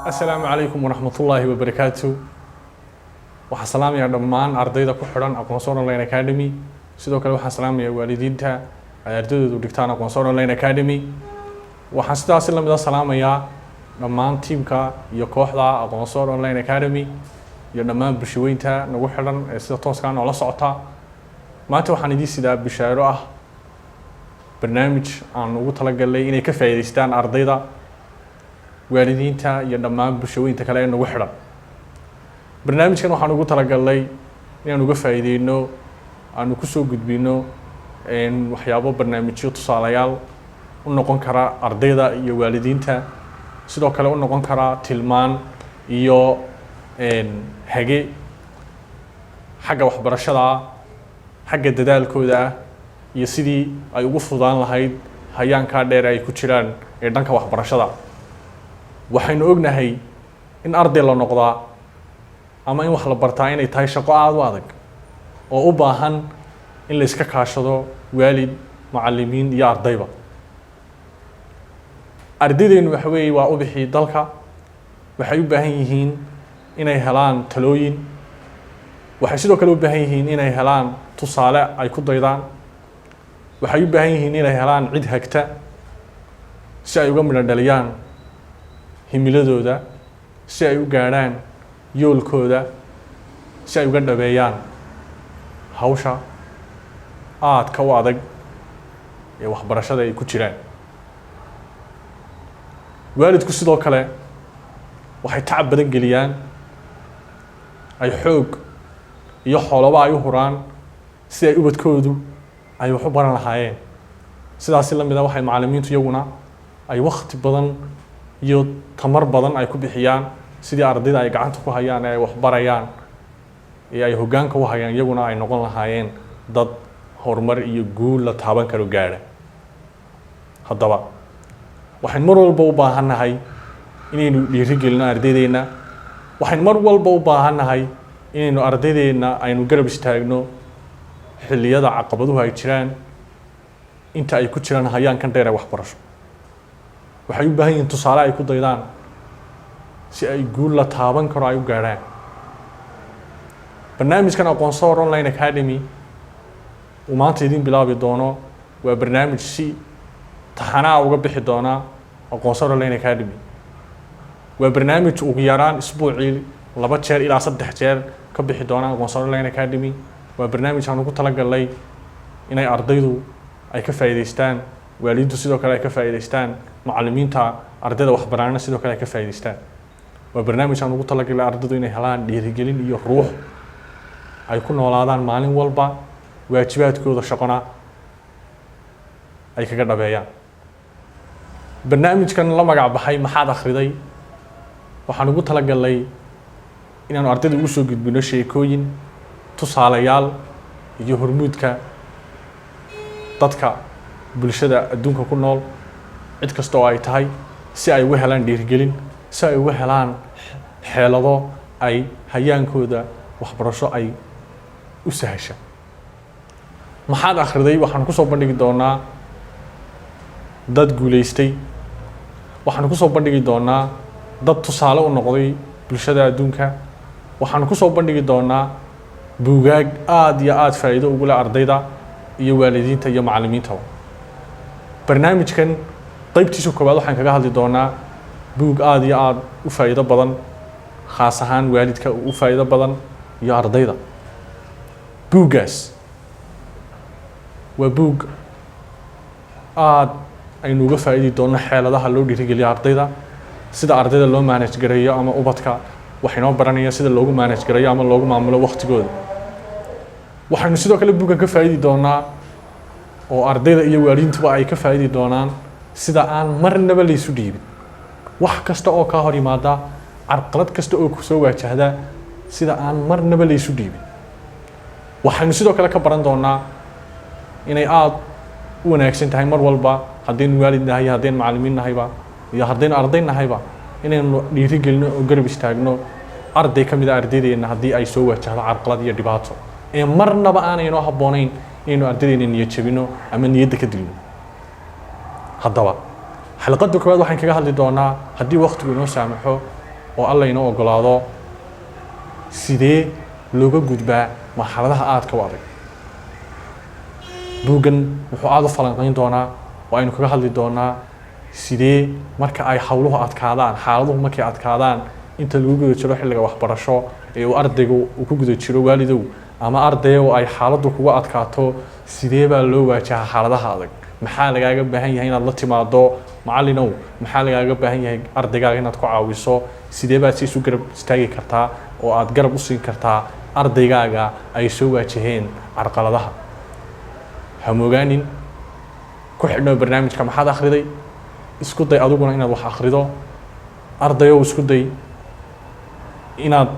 Asalaamu calaykum waraxmatullaahi wabarakaatu. Waxaan salaamayaa dhammaan ardayda ku xidhan Aqoonsoor Online Academy. Sidoo kale waxaan salaamayaa waalidiinta ay ardaydoodu dhigtaan Aqoonsoor Online Academy. Waxaan sidaasi lamid a salaamayaa dhammaan tiimka iyo kooxda Aqoonsoor Online Academy iyo dhammaan bulshaweynta nagu xidhan ee sida tooskaa noola socota. Maanta waxaan idiin sidaa bishaaro ah, barnaamij aan ugu talagalnay inay ka faa'iidaystaan ardayda, waalidiinta iyo dhammaan bulshaweynta kale ee nagu xidhan. Barnaamijkan waxaan ugu talagalnay inaan uga faa'iideyno, aanu kusoo gudbino waxyaabo, barnaamijyo tusaalayaal u noqon kara ardayda iyo waalidiinta, sidoo kale u noqon kara tilmaan iyo hage xagga waxbarashada ah, xagga dadaalkooda ah iyo sidii ay ugu fudaan lahayd hayaankaa dheer ay ku jiraan ee dhanka waxbarashada. Waxaynu ognahay in arday la noqdaa ama in wax la bartaa inay tahay shaqo aada u adag oo u baahan in la iska kaashado waalid, macallimiin iyo ardayba. Ardaydeennu waxa weeye waa ubixii dalka. Waxay u baahan yihiin inay helaan talooyin. Waxay sidoo kale u baahan yihiin inay helaan tusaale ay ku daydaan. Waxay u baahan yihiin inay helaan cid hagta si ay uga midho dhaliyaan himiladooda, si ay u gaadhaan yoolkooda, si ay uga dhabeeyaan hawsha aadka u adag ee waxbarashada ay ku jiraan. Waalidku sidoo kale waxay tacab badan geliyaan, ay xoog iyo xooloba ay u huraan si ay ubadkoodu ay wax u baran lahaayeen. Sidaasi la mid a waxay macallimiintu iyaguna ay wakti badan iyo tamar badan ay ku bixiyaan sidii ardayda ay gacanta ku hayaan ee ay wax barayaan ee ay hoggaanka u hayaan iyaguna ay noqon lahaayeen dad horumar iyo guul la taaban karo gaadha. Haddaba waxayn mar walba u baahannahay inaynu dhiirigelino ardaydeenna. Waxayn mar walba u baahannahay inaynu ardaydeenna aynu garab istaagno xilliyada caqabaduhu ay jiraan, inta ay ku jiraan hayaankan dheer ee waxbarasho. Waxay u baahan yihiin tusaale ay ku daydaan si ay guul la taaban karo ay u gaadhaan. Barnaamijkan Aqoonsoor Online Academy uu maanta idin bilaabi doono waa barnaamij si taxanaa uga bixi doona Aqoonsoor Online Academy. Waa barnaamij ugu yaraan isbuucii 2 jeer ilaa 3 jeer ka bixi doona Aqoonsoor Online Academy. Waa barnaamij aan ugu talagalnay inay ardaydu ay ka faa'iidaystaan, waalidiintu sidoo kale ay ka faa'iidaystaan, macallimiinta ardayda waxbaraana sidoo kale ay ka faa'iidaystaan. Waa barnaamij aan ugu talagalnay ardaydu inay helaan dhiirigelin iyo ruux ay ku noolaadaan maalin walba, waajibaadkooda shaqona ay kaga dhabeeyaan. Barnaamijkan la magac baxay "Maxaad akhriday?" waxaan ugu talagalnay inaanu ardayda ugu soo gudbino sheekooyin, tusaalayaal iyo hormuudka dadka bulshada adduunka ku nool, cid kasta oo ay tahay, si ay uga helaan dhiirigelin, si ay uga helaan xeelado ay hayaankooda waxbarasho ay u sahasha. "Maxaad akhriday?" waxaanu kusoo bandhigi doonaa dad guulaystay. Waxaanu kusoo bandhigi doonaa dad tusaale u noqday bulshada adduunka. Waxaanu kusoo bandhigi doonaa buugaag aada iyo aada faa'iido ugu leh ardayda iyo waalidiinta iyo macallimiintaba. Barnaamijkan qeybtiisa koowaad waxaan kaga hadli doonaa buug aada iyo aada u faa'iido badan, khaas ahaan waalidka u faa'iido badan iyo ardayda. Buuggaas waa buug aada aynu uga faa'iidi doonno xeeladaha loo dhiirigeliyo ardayda, sida ardayda loo manage gareeyo ama ubadka wax inoo baranaya sida loogu manage gareeyo ama loogu maamulo waqtigooda. Waxaynu sidoo kale buuggan ka faa'iidi doonaa oo ardayda iyo waalidiintuba ay ka faa'iidi doonaan sida aan marnaba laysu dhiibin, wax kasta oo kaa hor yimaada, carqalad kasta oo kusoo waajahda, sida aan marnaba laysu dhiibin. Waxaynu sidoo kale ka baran doonaa inay aada u wanaagsan tahay mar walba, haddaynu waalid nahay iyo haddaynu macallimiin nahayba iyo haddaynu arday nahayba, inaynu dhiirigelino oo garab istaagno Arday ka mid a ardaydeenna haddii ay soo wajahdo carqalad iyo dhibaato, ee marnaba aanay inoo habboonayn inaynu ardaydeena niyad jabino ama niyadda ka dilno. Haddaba xalqadda koowaad waxaan kaga hadli doonaa, haddii waqtigu inoo saamaxo oo Alla inoo ogolaado, sidee looga gudbaa marxaladaha aadka u adag. Buuggan wuxuu aada u falanqayn doonaa oo aynu kaga hadli doonaa sidee marka ay howluhu adkaadaan, xaaladuhu markay adkaadaan inta lagu guda jiro xilliga waxbarasho ee uu ardaygu uu ku guda jiro, waalidow ama ardayow, ay xaaladdu kuga adkaato, sidee baa loo waajahaa xaaladaha adag? Maxaa lagaaga baahan yahay inaad la timaado, macallinow? Maxaa lagaaga baahan yahay ardaygaaga inaad ku caawiso? Sidee baad si isu garab istaagi kartaa oo aad garab u siin kartaa ardaygaaga ay soo waajaheen carqaladaha? Ha moogaanin, ku xidhno barnaamijka Maxaad Akhriday. Isku day adiguna inaad wax akhrido. Ardayow, isku day inaad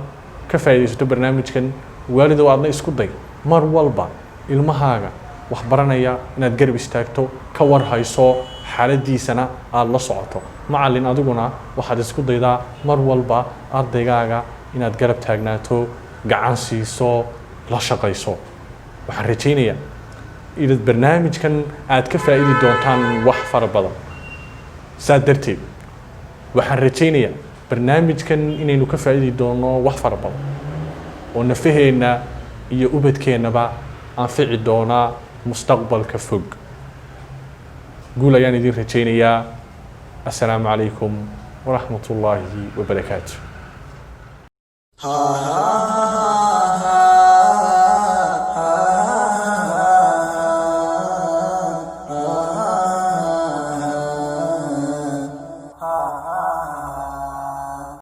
ka faa'iidaysato barnaamijkan. Waalidow, aadna isku day mar walba ilmahaaga wax baranaya inaad garab istaagto, ka war hayso xaaladiisana, aada la socoto. Macallin, adiguna waxaad isku daydaa mar walba ardaygaaga inaad garab taagnaato, gacan siiso, la shaqayso. Waxaan rajaynayaa inaad barnaamijkan aad ka faa'idi doontaan wax fara badan. Saa darteed waxaan rajaynayaa barnaamijkan inaynu ka faa'idi doono wax fara badan oo nafaheenna iyo ubadkeennaba anfici doonaa mustaqbalka fog. Guul ayaan idin rajaynayaa. Assalaamu calaykum waraxmat ullaahi wabarakaatu. Ha ha.